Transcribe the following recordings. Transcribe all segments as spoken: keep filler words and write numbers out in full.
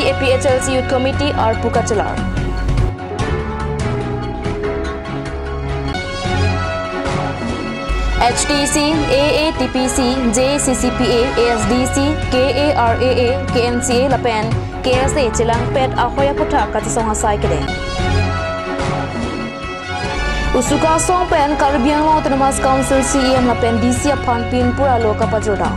A P H L C Youth Committee arpu kachelar. H T C, A A T P C, J C C P A, A S D C, K A R A A, K N C A lapen K S A chelangpet ahoi aputhak kachesong asai kedeng. Usuka asong pen Karbi Anglong Autonomous Council C E M lapen D C aphan pinpur alo kapajordam.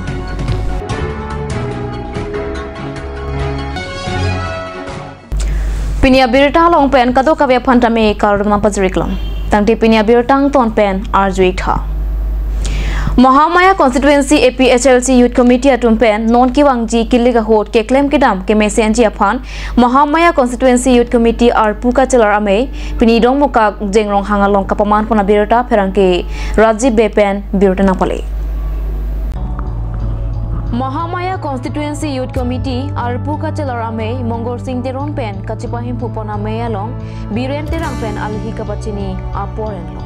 Pini abirta along pen kadokave aphan tame kardom pajirlo. Tangte pini abirta angton pen arju-ik tha. Mahamaya Constituency A P H L C Youth Committee atum pen non kevangji kilik ahut keklem kedam kemesen ji aphan Mahamaya Constituency Youth Committee arpu kachelar amei pini Dongmukak Jengrong hang along kapaman pon abirta pherangke Rajiv Bey pen birta nangpale. Mahamaya Constituency Youth Committee arpu kachelar amei Mongol Sing Teron pen kachepahemphu pon amei along Biren Terang pen alohi kapachini apor enlo.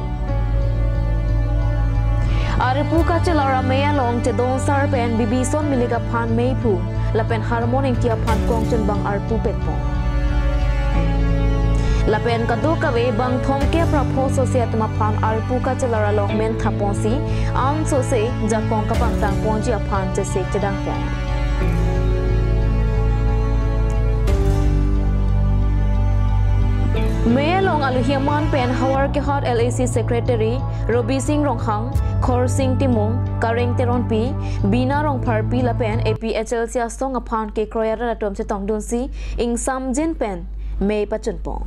Arpu kachelar amei along Chedon Sar pen Bibison Milik aphan meiphu lapen Harmon Ingti aphan kongchunbang arpu petpon. Lapen kadokave bang thomkep ra pho sose atum aphan arpu kachelar along menthaponsi ansose jakong kapangtang ponji aphan chesik chedang pon. Mei along alohi aman pen Howraghat L A C Secretary Robi Sing Ronghang, Khorsing Timung, Kareng Teronpi, Bina Rongpharpi lapen A P H L C asong aphan kekroi arat atum chetongdunsi ingsamjin pen mei pachunpon.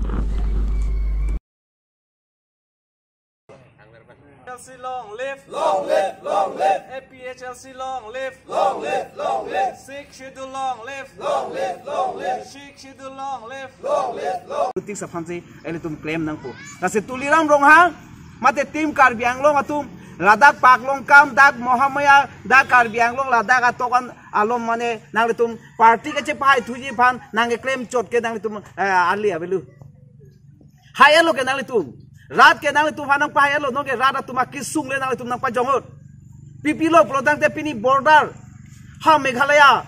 A P H L C long live! Long live! Long live! A P H L C long live! Long live! Long live! Sixth Schedule long live! Long live! Long live! Sixth Schedule long live! Long live! Long live! Politics aphansi ilitum claim nangpo. Lasi Tuliram Ronghang mate Team Karbi Anglong atum ladak paklongkam dak Mahamaya dak Karbi Anglong ladak atokan alom mane nanglitum party kachepahai thuji aphan nangkeklem chot ke nanglitum, eh, ali avelo. Hai alo ke nanglitum. Rat ke nanglitum aphan nangpahai alo, nonke rat atum akesung le nanglitum nangpajongor. Pi pilo pulo tangte pini border ha Meghalaya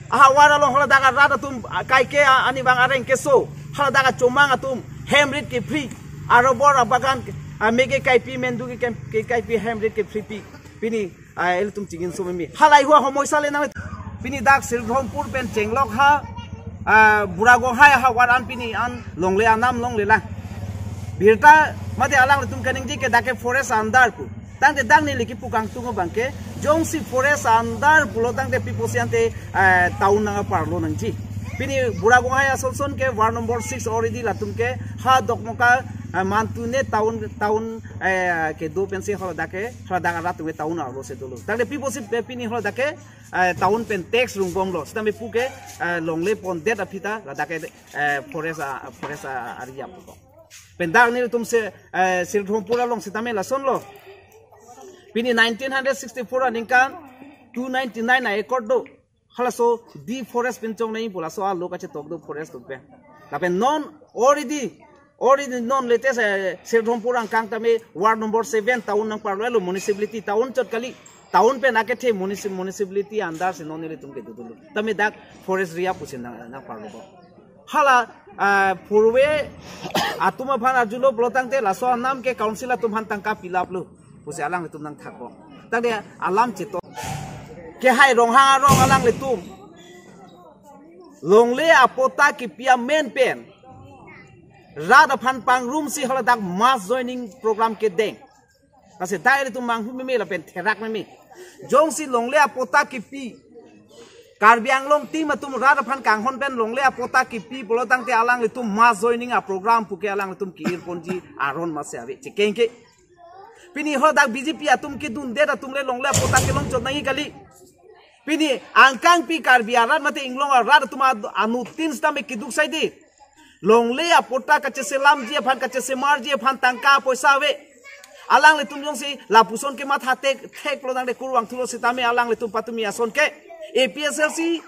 ahavar along haladak arat atum kaike a-, ani bang areng keso haladak achomang atum hem rit kephri, arobor abagan, a, mege kaipi mendu ke kem-, ke kaipi hem rit kephri pi. Pini, a, ilitum chingin so mimi. Halai hua homoi sale nang. Pini dak Sridharpur pen chenglok ha, a, Bura Gonghai ahavar an pini an longle anam longle lang. Birta mate alanglitum kaningje ke dak ke forest under pu. Tangte dak neli kipu kangtung abang ke, jongsi forest under pulo tangte pi pusi ante, eh, town nangparlo nangji. Pini Bura Gonghai asonson ke ward number six already latum ke ha Dokmoka, eh, Mantune town, town, eh, kedo pensi haladak ke, haladak arat atum ke town arlose dolo. Tangte pi pusi pe pini haladak ke, eh, town pen tax rungbomlo. Sitame pu ke, eh, longle pondet aphi ta ladak ke, eh, forest a, forest a area pu. Pen dak nelitum se, eh, Sridharpur along sitame lasonlo. Pini nineteen hundred sixty-four aningkan two ninety-nine a-acre do. Halaso deforest pinchong nai pu laso alo kachetok do forest atum pen. Lapen non already, already non latest, eh, Sridharpur angkang tame ward number seven town nangparlo, elo municipality town chot kali. Town pen akethe municip-, municipality under si non nelitum kedo dolo. Tame dak forest area pusi nang, nangparlo bo. Hala, ah, purve atum aphan arjulo pulo tangte laso anam ke council atum aphan tangka pilaplo pusi alanglitum nangthakpo. Tangte alam chetok. Kehai Ronghang arong alanglitum longle apatta kipi amen pen rat aphan pangrumsi haladak mass joining program kedeng. Lasi dak ilitum manghu meme lapen therak meme. Jongsi longle apatta kipi, Karbi Anglong team atum rat aphan kanghon pen longle apatta kipi pulo tangte alanglitum mass joining a-program puke alanglitum ki-ir ponji aron masi ave. Chekengke. Pini haladak B J P atum kedundet atum le longle apatta kelong chot nangji kali. Pini angkangpi Karbi arat mate inglong arat atum ad-, anuttin sitame keduk saidi. Longle apatta kacheselamji aphan, kachesemarji aphan tangka poisa ave. Alanglitum jongsi lapuson kematha thek, thek pulo tangte kurvangthulo sitame alanglitum patumi ason ke A P H L C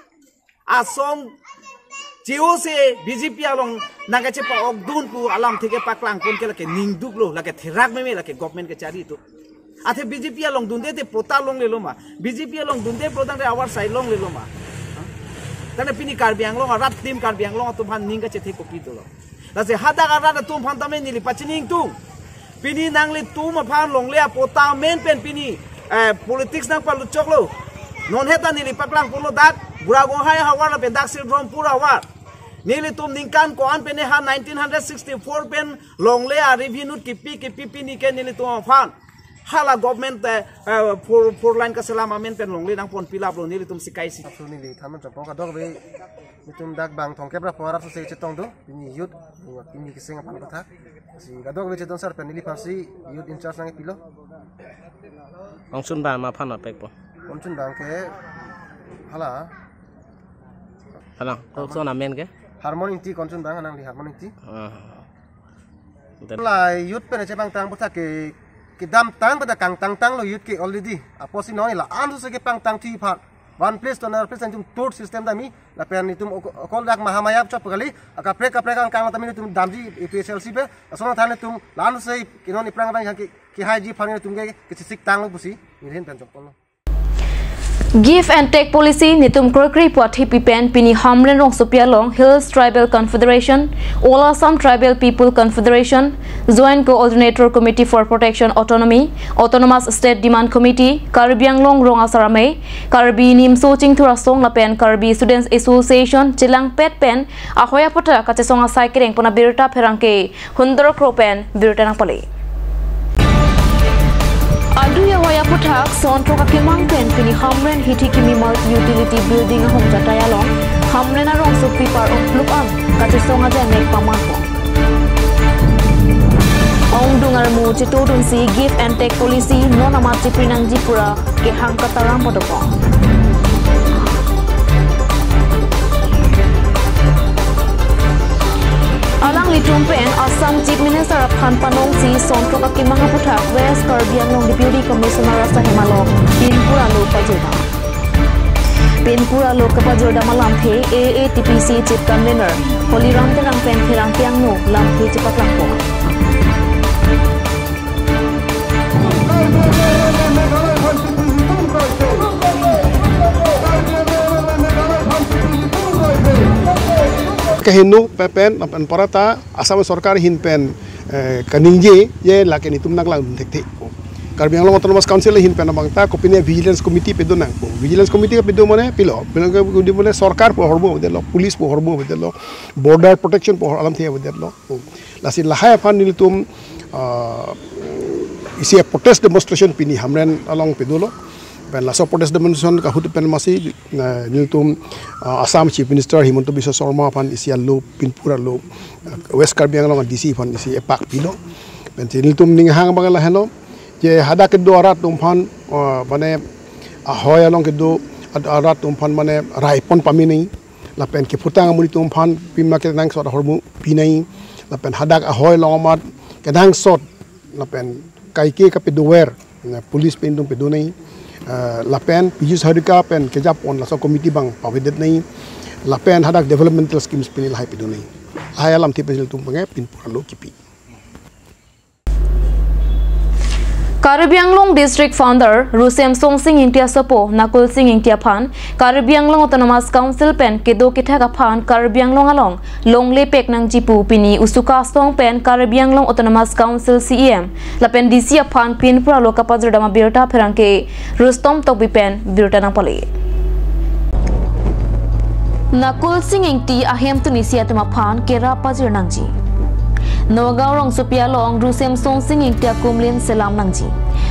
asong cheo se B J P along nangkachepa-okdun pu alamthe ke paklangpon ke lake ningduklo, lake therak meme, lake government kachari atum. Athe B J P along dunde te patta longlelo ma? B J P along dunde pulo tangte avar sai longlelo ma? Karena pini Karbi Anglong arat adim, Karbi Anglong atum aphan ning kachethe kopi dolo. Lasi hadak arat atum aphan tame neli pachini ingtung. Pini nanglitum aphan longle apatta amen pen pini, eh, politics nangpalut choklo. Non heta neli paklang ponlo dak Buragonghai havar lapen dak Sridharpur havar. Nelitum ningkan ko-an pen ha nineteen sixty-four pen longle a-revenue kipi kipi pini ke nelitum aphan hala government, eh, eh, four, four lane kaselam amen pen longle nangpon pilaplo, nelitum sikai si. Apsu neli thanman chokpo, kadokave nelitum dak bang thomkep ra pora se chetong do, pini youth, pini keseng aphan kotha. Si kadokave chetong sar pen neliphan si youth in charge nangpilo. Kongsun bang ma aphan apekpo. Kongsun bang ke hala. Hala, kongsun amen ke? Harmon Ingti kongsun bang, anang di Harmon Ingti. Ah. Ante. La youth pen chepangtang aphuthak ke, kedamtang pada kangtangtanglo youth ke already. Apotsi non la-an si kepangtangthu aphan, one place to another place nangtum tour system damji. Lapen nelitum ok-, okol dak Mahamaya chot kali, akaprek kaprek angkang tame nelitum damji A P H L C pen. Lason than nelitum la-an si ke non iphrang abang ke, kehaiji aphan nelitum ke, kechesik tanglo pusi neli ahin pen chokponlo. Give and take policy nitum kroikre pu athe pen pini Hamren rongsopi along Hills Tribal Confederation, All Assam Tribal People Confederation, Joint Coordinator Committee for Protection Autonomy, Autonomous State Demand Committee, Karbi Anglong Rong Asar Amei, Karbi Nimso Chingthur Asong lapen Karbi Students Association chelangpet pen ahoi aphuthak kachesong asai kereng pon abirta pherangke Hundor Kro pen birta nangpale. Adui ahoi aphuthak son throk akemang pen pini Hamren Hithi Kimi Multi Utility Building ahong jatai along Hamren arongsopi par-ong pluk an kachesong ajai mek pamanpo. Ongdung armu chetodunsi give and take policy non amat chepri nangji pura kehang kataram padokok. Alanglitum pen Assam Chief Minister aphan panongsi son throk akemang aphuthak West Karbi Anglong Deputy Commissioner asahema along pinpur alo pajirdam. Pinpur alo kapajirdam alamthe A A T P C Chief Convener Holiram Terang pen pherangke angno lamthe chepaklangpo. Kehingno pepen, pen parata Assam sorkar ahin pen, eh, kaningje, je lake nitum nanglang thekthe. Karbi Anglong Autonomous Council ahin pen abang ta kopine Vigilance Committee pedo nangpo. Vigilance Committee kepedo mane pilo, pilo kepedo mane sorkar pu ahormu avedetlo, police pu ahormu avedetlo, border protection pu ahor alamthe avedetlo. Lasi lahai aphan nelitum, ah, isi protest demonstration pini Hamren along pedolo. Pen laso protest demonstration ke ahut pen masi, eh, nelitum, ah, Assam Chief Minister Himanta Biswa Sarma aphan isi alo pinpur alo, eh, West Karbi Anglong D C aphan isi epak pilo. Pen si nelitum ninghang abang lahelo, je hadak kedo arat atum aphan, ah, mane ahoi along kedo ad-, arat atum aphan mane rai pon pamenei. Lapen kephutang amonit atum aphan pima kenangsot ahormu pinei. Lapen hadak ahoi along amat kenangsot lapen kaike kapedover, na police pen atum pedonei. Eh, lapen Piyush Hazarika pen kejapon laso committee abang pavedetnei. Lapen hadak developmental schemes pini lahai pedonei. Lahai alamthe pen nelitum abang pinpur alo kipi. Karbi Anglong District Founder Rusem Songsing Ingti asopo Nakul Sing Ingti aphan Karbi Anglong Autonomous Council pen kedo kethak aphan Karbi Anglong along longle pek nangji pu pini Usuka Asong pen Karbi Anglong Autonomous Council C E M lapen D C aphan pinpur alo kapajirdam abirta pherangke Rustom Tokbi pen birta nangpale. Nakul Sing Ingti ahemtun isi atum aphan kerap pajir nangji. Nagaon rongsopi along Rusem Songsing Ingti akumlin selam nangji.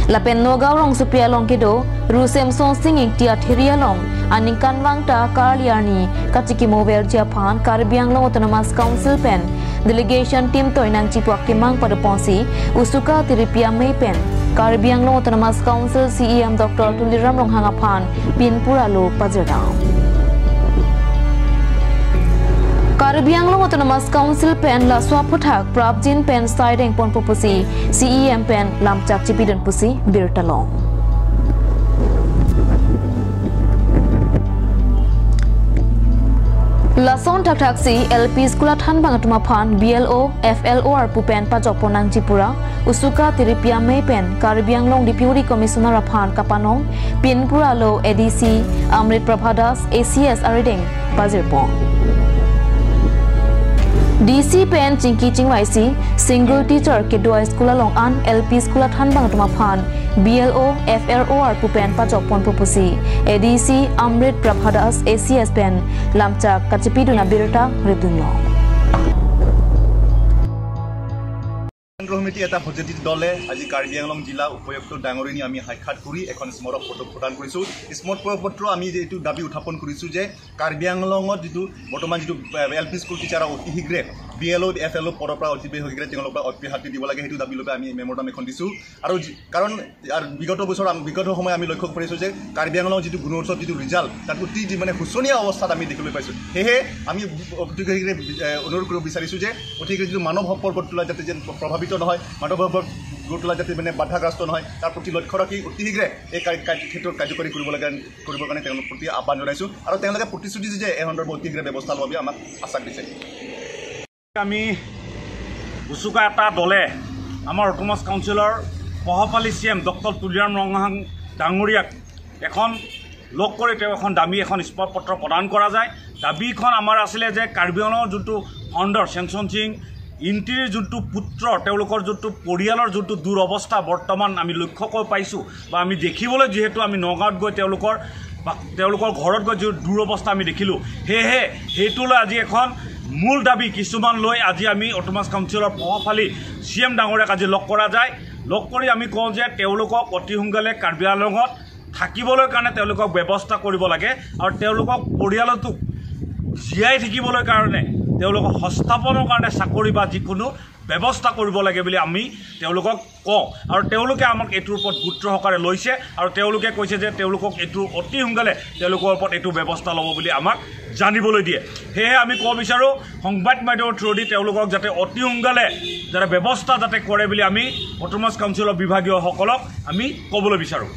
Lapen Nagaon rongsopi along kedo Rusem Songsing Ingti athiri along aningkanvang ta karli arni kachikimo verji aphan Karbi Anglong Autonomous Council pen delegation team toi nangji pu akemang padoponsi Usuka Tiripi Amei pen Karbi Anglong Autonomous Council C E M Doctor Tuliram Ronghang aphan pinpur alo pajirdam. Karbi Anglong Autonomous Council pen laso aphuthak prapjin pen saideng ponpo pusi C E M pen lamchak chipidun pusi birta long. Lason thakthaksi L P school athanbang atum aphan B L O, F L O arpu pen pajokpon nangji pura Usuka Tiripi Amei pen Karbi Anglong Deputy Commissioner aphan kapanong, pinpura lo A D C Amrit Prabha Das, A C S arideng pajirpon. D C pen chingki chingvaisi single teacher kedo a-school along an L P school athanbang atum aphan B L O, F L O arpu pen pajokponpo pusi A D C Amrit Prabha Das, A C S pen lamchak kachepidun abirta ripdunlo. কেন্দ্ৰীয় সমিতি এটা সচেতিত দলে আজি কাৰ্বি আংলং জিলা উপায়ুক্ত ডাঙৰীয়ানী আমি সাক্ষাৎ কৰি এখন স্মাৰক পত্ৰ প্ৰদান কৰিছো। স্মাৰক পত্ৰ আমি যে এইটো দাবী উত্থাপন কৰিছো যে কাৰ্বি আংলঙত যিটো বৰ্তমান যিটো এল পি স্কুল টিচাৰ অতি শীঘ্ৰে বি এল অ', এফ এল অ' পদৰ পৰা অতি শীঘ্ৰে তেওঁলোকৰ পৰা অব্যাহতি দিব লাগে, সেইটো দাবী লৈ আমি মেমৰেণ্ডাম এখন দিছো। আৰু যি- কাৰণ আৰু বিগত বছৰ আম- বিগত সময় আমি লক্ষ্য কৰিছো যে কাৰ্বি আংলং যিটো গুণোৎসৱ যিটো ৰিজাল্ট, তাত অতি যি মানে শোচনীয় অৱস্থাত আমি দেখিবলৈ পাইছো। সেয়েহে আমি অতি শীঘ্ৰে, এ, অনুৰোধ কৰিব বিচাৰিছো যে অতি শীঘ্ৰে যিটো মানৱ সম্পৰ্কত তোলা যাতে যেন প্ৰভাৱিত নহয়, মানৱ সম্পৰ্কত তোলা যাতে মানে বাধাগ্ৰস্ত নহয়, তাৰ প্ৰতি লক্ষ্য ৰাখি অতি শীঘ্ৰে এই কা- কা- ক্ষেত্ৰত কাৰ্যকৰী কৰিব লাগে, কৰিবৰ কাৰণে তেওঁলোকৰ প্ৰতি আহ্বান জনাইছো। আৰু তেওঁলোকে প্ৰতিশ্ৰুতি দিছে যে এই সন্দৰ্ভত অতি শীঘ্ৰে ব্যৱস্থা ল'ব বুলি আমাক আশ্বাস দিছে। আমি উচুকা এটা দলে আমাৰ অট'নমাছ কাউন্সিলৰ প্ৰভাৱশালী চি এম ডক্টৰ তুলিৰাম ৰংহাং ডাঙৰীয়াক এখন লগ কৰি তেওঁ এখন দাবী এখন স্মাৰক পত্ৰ প্ৰদান কৰা যায়। দাবীখন আমাৰ আছিলে যে কাৰ্বি আংলঙৰ যোনটো ফাউণ্ডাৰ চেংচন সিং ইংতিৰিৰ যোনটো পুত্ৰ, তেওঁলোকৰ যোনটো পৰিয়ালৰ যোনটো দুৰৱস্থা বৰ্তমান আমি লক্ষ্য কৰি পাইছোঁ বা আমি দেখিবলৈ যিহেতু আমি নগাঁৱত গৈ তেওঁলোকৰ বা তেওঁলোকৰ ঘৰত গৈ যি দুৰৱস্থা আমি দেখিলোঁ, সেয়েহে সেইটো লৈ আজি এখন মূল দাবী কিছুমান লৈ আজি আমি অট'নমাছ কাউন্সিলৰ প্ৰভাৱশালী চি এম ডাঙৰীয়াক আজি লগ কৰা যায়। লগ কৰি আমি কওঁ যে তেওঁলোকক অতি সোনকালে কাৰ্বি আংলঙত থাকিবলৈ কাৰণে তেওঁলোকক ব্যৱস্থা কৰিব লাগে আৰু তেওঁলোকক পৰিয়ালটোক জীয়াই থাকিবলৈ কাৰণে তেওঁলোকক সংস্থাপনৰ কাৰণে চাকৰি বা যিকোনো ব্যৱস্থা কৰিব লাগে বুলি আমি তেওঁলোকক কওঁ আৰু তেওঁলোকে আমাক এইটোৰ ওপৰত গুৰুত্ব সহকাৰে লৈছে আৰু তেওঁলোকে কৈছে যে তেওঁলোকক এইটো অতি সোনকালে তেওঁলোকৰ ওপৰত এইটো ব্যৱস্থা ল'ব বুলি আমাক জানিবলৈ দিয়ে। সেয়েহে আমি ক'ব বিচাৰোঁ সংবাদ মাধ্যমৰ থ্ৰুদি তেওঁলোকক যাতে অতি সোনকালে যাতে ব্যৱস্থা যাতে কৰে বুলি আমি অট'নমাছ কাউন্সিলৰ বিভাগীয়সকলক আমি ক'বলৈ বিচাৰোঁ।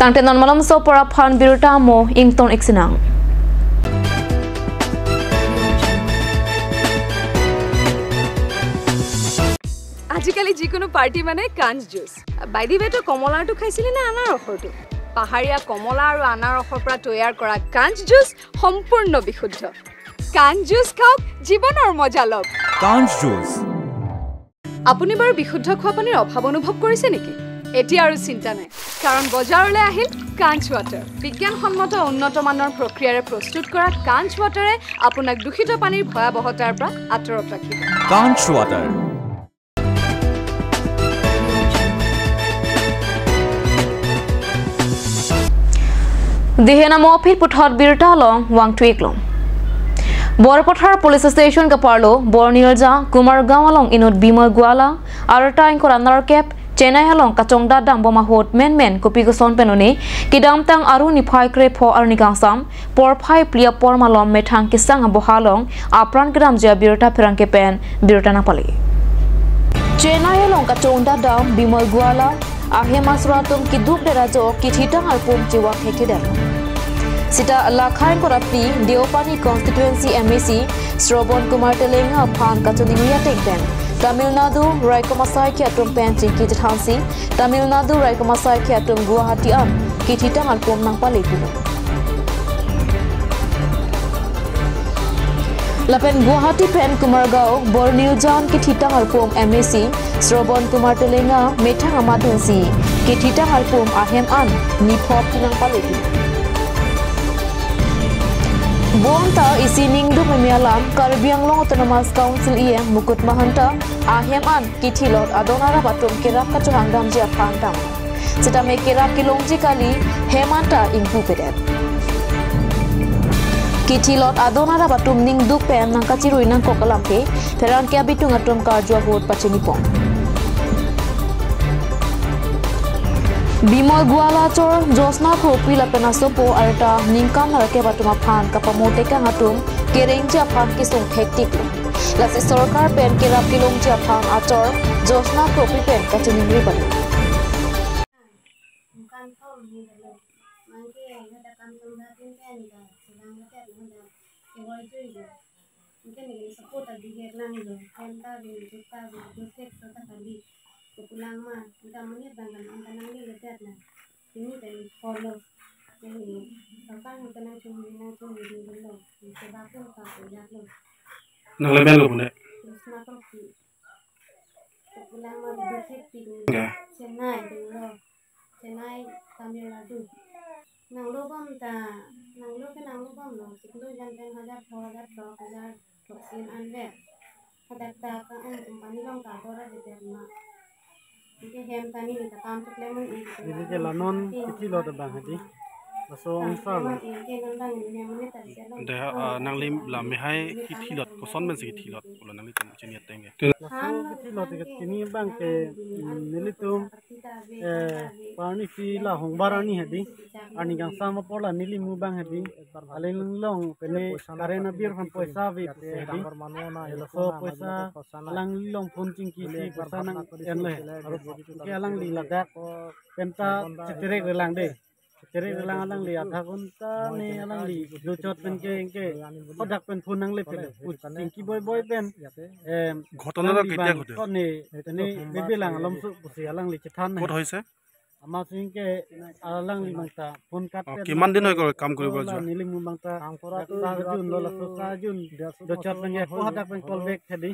Tangte non malomso pora aphan birta mo ington iksinang. আজিকালি যিকোনো পাৰ্টি মানে কাঞ্চ জুচ। বাই দি ৱে, তই কমলাৰটো খাইছিলি নে আনাৰসৰটো? পাহাৰীয়া কমলা আৰু আনাৰসৰ পৰা তৈয়াৰ কৰা কাঞ্চ জুচ সম্পূৰ্ণ বিশুদ্ধ। কাঞ্চ জুচ খাওক, জীৱনৰ মজা লওক। কাঞ্চ জুচ। আপুনি বাৰু বিশুদ্ধ খোৱা পানীৰ অভাৱ অনুভৱ কৰিছে নেকি? এতিয়া আৰু চিন্তা নাই, কাৰণ বজাৰলৈ আহিল কাঞ্চ ৱাটাৰ। বিজ্ঞানসন্মত উন্নত মানৰ প্ৰক্ৰিয়াৰে প্ৰস্তুত কৰা কাঞ্চ ৱাটাৰে আপোনাক দূষিত পানীৰ ভয়াৱহতাৰ পৰা আঁতৰত ৰাখিব। কাঞ্চ water. Dihen amo aphi puthot birta along vangthu-ik long. Borpathar Police Station kaparlo Bornirja Kumargaon along inut Bimal Guala, arta ingkoi ra nerkep, Chennai along kachongdat dambom ahut menmen kopi koson pen un-e kedamtang Aru niphai krepho arni kangsam porphai phli apor malom methang kesang aboha along apran kedamji abirta pherangke pen birta nangpale. Chennai along kachongdat dam Bimal Guala ahem asra atum keduk dera jo kethitang arpum chewak hekthedet. Sita lakhai ingkoi ra phli Deopani constituency M A C Srobon Kumar Telenga aphan kachiningri ateng pen Tamil Nadu raikom asaikhi atum pen chingki chethansi Tamil Nadu raikom asaikhi atum Guwahati an kethitang arpum nangpale pilo. Lapen Guwahati pen Kumargaon Bornirja an kethitang arpum M A C Srobon Kumar Telenga methang amat dunsi kethitang arpum ahem an nipho aphi nangpale pilo. Bonta isi ningduk meme alam Karbi Anglong Autonomous Council E M Mukut Mahanta ahem an kethilot adon arap atum kerap kachohang damji aphan dam. Sitame kerap kelongji kali hem anta ingpupedet. Kethilot adon arap atum ningduk pen nangkachirui nangkok alamthe pherangke abitung atum karju ahut pachinipon. Bimal Guala achor Josna Kropi lapen asopo arta ningkan nerkep atum aphan kapamo tekang atum kerengji aphan kesung thektik lo. Lasi sorkar pen kerap kelongji aphan achor Josna Kropi pen kachiningri balo. Kan kau ni dalo. Mangke ada kampung batin kan dah. Sedang ada dah. Oi, tu itu. Mungkin ini support tadi dia lang lo. Kan ta bin, kita bin, dothek so ta kali. Kepulang ma, kita menit bang kan, kita nang ni ledet na. Ini dan follow. Ini, apa kita nang cumi, nang cumi di lo. Ini sebab tu tak kuliah lo. Nang lemen lo bune. Terus na terus di. Kepulang ma, dothek di. Ya. Chennai di lo. Chennai, Tamil Nadu. Nanglo bom ta, nanglo ke nanglo bom lo. Siklo jan pen hajar, pho hajar, throk hajar, throk sin an le. Hadak ta ka ang company along ta dora de ma. Anke hem ta neli ta kam chok lemon e. Neli ke la non kithilot abang hadi. Laso ong sa lo. Anke nang dang ni hem ni ta siya lo. Dei, ah, nangli la mehai kithilot, koson pensi kithilot pulo nanglitum chini ateng ke. Laso kithilot ke chini abang ke, mm, nelitum, eh, parni si la hongbar arni hadi. Arni kangsam apor la neli mu abang hadi. Alanglilong pene current abill aphan poisa ave pusi hadi. Laso poisa alanglilong phone chingki si poisa nang-en lo he. Anke alangli ladak pen ta cheterek relang dei. Cheterek relang alangli adha ghonta ne alangli dochot pen ke, ke hadak pen phone nangle pelo. Chingki boi boi pen, em, ghotona alangli ketia bang ghode? Kone, tene bebe lang alom su pusi alangli chethan he. Kot hoise? Amatsi ke alangli bang ta phone kat pen. Oh, kiman din hoi kor kam koribo jo? Neli mu bang ta. Dak sarjun lo, laso sarjun. Dochot pen ke ko hadak pen call back hadi.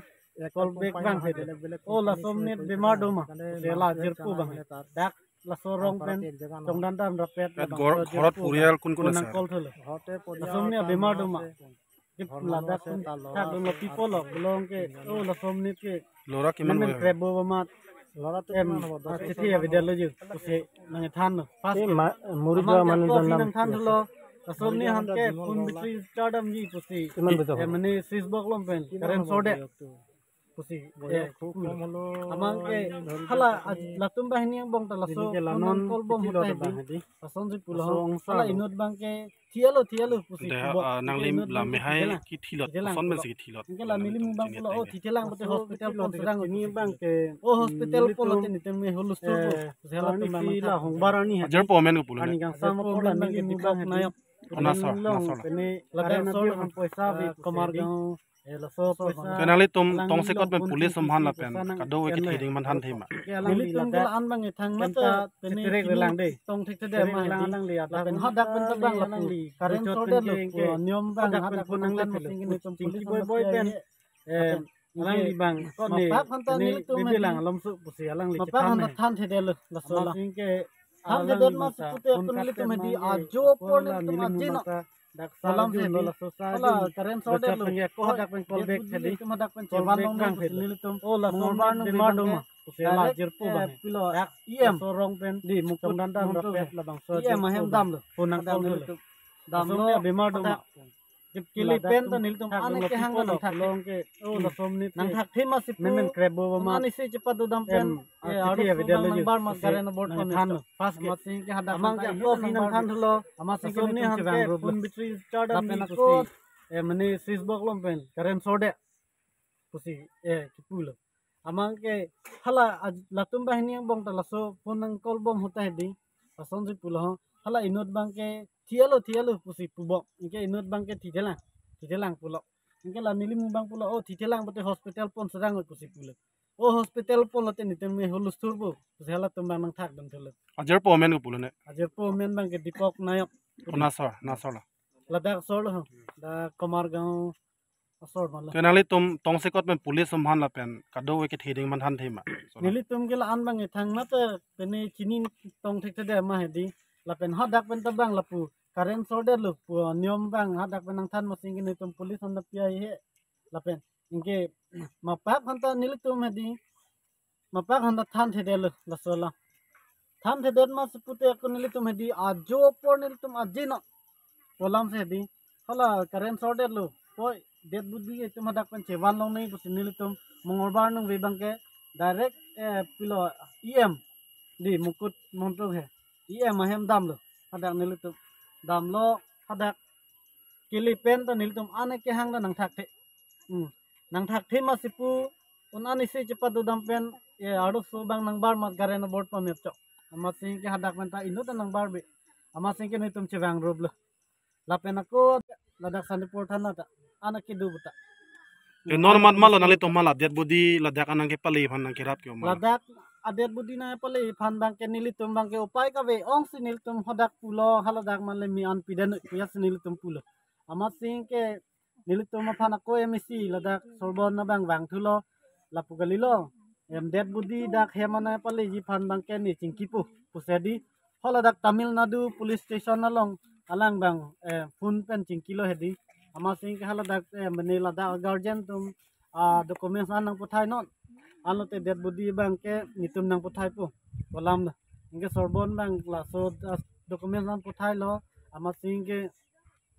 Call back bang hadi. O, laso monit bemar do ma? Pusi la jirpo bang. Dak laso arong pen chongdan dam rapet. At abang ghor-, so ghorot jirpo porial bang. Kun kun ase? Nang call thelo. Laso monit bemar do ma? Kip ladak kun thak dun lo, people lo, belong ke, o, laso monit ke. Lora kiman men ho? Krebo ba mat. Lora tu em, kiman ho? Chithi avedetlo ju. Pusi nangthan lo. First ke. Muri amang ke mane coffee nangthan lo. Laso monit aphan ke phone battery charge damji pusi. Kiman bejo? Em, mane switch box along pen current short det. Pusi, eh, amang ke hala, ah, latum banghini angbong ta laso ke la non call bom kithilot hota abang hadi. Lason si pulo. Laso ong sa lo. Hala inut bang ke thilo, thilo pusi. Dei, ah, nangli la mehai kithilot, koson pensi kithilot? Anke la neli mu bang pulo, o, thithelang pute hospital pon serang ni bang ke. O, hospital pon lo te nelitum me hulus tu. Eh, pusi hala parni tum bang si la hongbar arni hadi. Ajirpo amen ko pulo ne? Arni kangsam apor la neli mu bang hadi. Ona sor, ona sor. Pene ladak sor poisa ave, eh, Komargaon. Eh, laso poisa. Ke nanglitum tongsekot pen police atum aphan lapen kadokave kethe ding man than thema? Nelitum ke la-an bang ethang mate pene cheterek relang dei. Tong thekthe ma hadi. Lapen hadak pen ta bang lapu current short det lo pu niom bang hadak pen phone nanglet lo. Chingki boi boi pen, eh, alangli bang kone, mapak hanta nelitum bebe lang alom su pusi alangli chethan he. Mapak hanta than thedetlo laso la. Amatsi ke than thedet ma si pute akun nelitum hadi ajo apor nelitum ajin lo. Dak kolam sarjun lo, laso sarjun. Hala current short det lo. Ko hadak pen call back hadi. Nelitum hadak pen chevan long nang pusi nelitum. O, laso Mongolbar nung bemar do ma? Pusi la jirpo bang. Pilo. Dak E M. Laso arong pen di Mukut chongdan dam rapet labangso E M ahem damlo. Phone nang call lo. Damlo bemar do ma? Kip kili pen ta nelitum ane kehang lo. Long ke. O, laso monit nangthakthe ma si pu. Memen krebo ba ma? Ani si chepadodam pen. Eh, ardo avedetlo ju. Nangbar ma current aboard pen than lo. First ke. Amatsi ke hadak amang ke coffee nangthan lo. Amatsi ke nelitum chevang rup lo. Phone battery charge dam lapen ni ako pusi. Eh, mane switch box along pen current short det pusi, eh, kipulo. Amang ke hala, ah, latum banghini angbong ta laso phone nang call bom hota hadi. Lason si pulo ho. Hala inut bang ke thilo, thilo pusi pu bom. Anke inut bang ke thithelang, thithelang pulo. Anke la neli mu bang pulo, o, thithelang pute hospital pon serang pusi pulo. O, hospital pon lo te nelitum me hulus thurpo pusi halatum bang nangthak dam thelo. Ajirpo amen ko pulo ne? Ajirpo amen bang ke Deepak Nayak. Ona sor, ona sor lo? Ladak sor lo ho. Dak Komargaon asor ma lo. Ke nanglitum tongsekot pen police atum aphan lapen kadokave kethe ding man than thema? Nelitum ke la-an bang ethang mate pene chini tong thekthe ma hadi. Lapen hadak pen ta bang lapu current short det lo pu niom bang hadak pen nangthan, amatsi ke nelitum police handa pi-ai he. Lapen anke mapak hanta nelitum hadi. Mapak hanta than thedetlo laso la. Than thedet ma si pute akun nelitum hadi ajo apor nelitum ajin lo. Kolam si hadi. Hala current short det lo. Poi det budi itum hadak pen chevan long nang pusi nelitum Mongolbar nung ve bang ke direct, eh, pilo E M di Mukut Mongtruk he. E M ahem damlo. Hadak nelitum damlo hadak kili pen ta nelitum ane kehang ta nangthakthe. Hmm. Nangthakthe ma si pu, un ani si chepadodam pen, eh, ardo so bang nangbar ma current aboard pamep chok. Amatsi ke hadak pen ta inut ta nangbar be. Amatsi ke nelitum chevang rup lo. Lapen ako ladak Santipur thana ta, anak kedo buta. Te non mat malo nanglitum hala dead body ladak anang kepale aphan nangkerap ke ma? Ladak a dead body nangpale aphan abang ke nelitum abang ke upai kave-ong si nelitum hadak pulo, haladak manle mi an piden puya si nelitum pulo. Amat sing ke nelitum aphan ako M A C ladak Sorbon abang vangthulo, lapu kalilo. Em, dead body dak hem nangpaleji aphan abang ke ne chingkipo pusi di. Haladak Tamil Nadu Police Station along alang abang, eh, phone pen chingkilo hedi. Amat sing ke haladak, eh, mane ladak guardian atum, ah, documents an nangpathai non. Anlote dead body abang ke netum nangpathaipo pu alam lo. Anke Sorbon abang laso, ah, documents nangpathailo. Amat sing ke,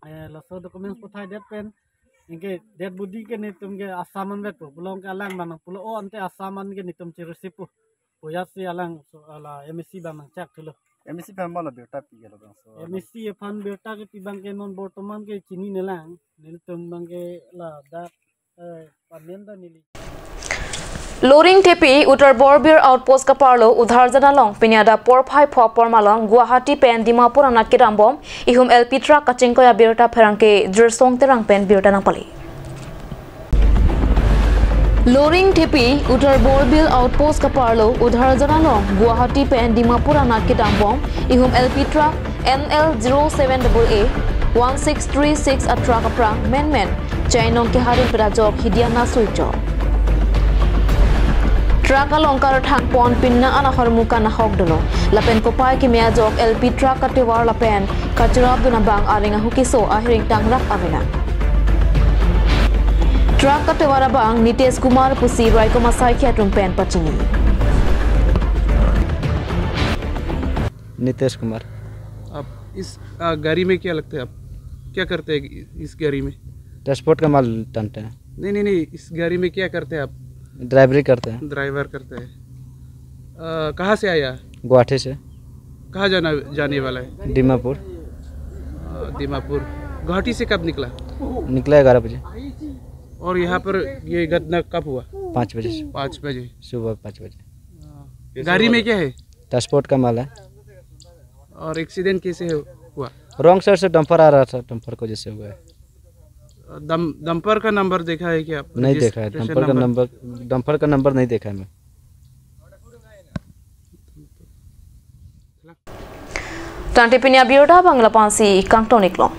eh, laso documents pathaidet pen, anke dead body ke netum ke Assam anvetpo. Pulo ke alang abang nangpulo, o ante Assam an ke netum chirisipo puya si alang so, hala M A C abang nangchakthulo. M A C aphan mala birta pi ke labangso? M A C aphan birta kepi abang ke non bortoman ke chinine lang. Netum abang ke ladak, eh, panen ta neli. Loringthepi Uttar Borbil Outpost kaparlo Udharjan along pini adap porphai pho apor malom Guwahati pen Dimapur anat kedambom ihum L P truck kachingkoi abirta pherangke Jirsong Terang pen birta nangpale. Loringthepi Uttar Borbil Outpost kaparlo Udharjan along Guwahati pen Dimapur anat kedambom ihum L P truck N L zero seven double A one six three six a truck aphrang menmen chainong keharim pen ajok hidia na suichok. Truck along karthang pon pinna an ahormu kanahok dolo. Lapen kopai keme ajok L P truck katovar lapen kacharapdun abang areng ahu keso ahiring tangrak avelang. Truck katovar abang Nitesh Kumar pusi raikom asaikhi atum pen pachini. Nitish Kumar. आप इस, आ, गाड़ी में क्या लगते हैं आप? क्या करते हैं इस गाड़ी में? ट्रांसपोर्ट का माल टानते हैं। नहीं, नहीं, नहीं, इस गाड़ी में क्या करते हैं आप? ड्राइवरी करते हैं। ड्राइवर करते हैं। आ, कहाँ से आया? गुवाहाटी से। कहाँ जाना, जाने वाला है? दीमापुर। आ, दीमापुर। गुवाहाटी से कब निकला? निकला ग्यारह बजे। और यहाँ पर ये घटना कब हुआ? पाँच बजे से। पाँच बजे। सुबह पाँच बजे। आ, गाड़ी में क्या है? ट्रांसपोर्ट का माल है। और एक्सीडेंट कैसे हुआ? रॉन्ग साइड से डंपर आ रहा था, डंपर को जैसे हुआ है। डम-, डंपर का नंबर देखा है क्या आप? नहीं देखा है, रजिस्ट्रेशन डंपर का नंबर? नंबर, डंपर का नंबर नहीं देखा है मैं। Tangte pini abirta abang lapu-an si kangton-ik lom.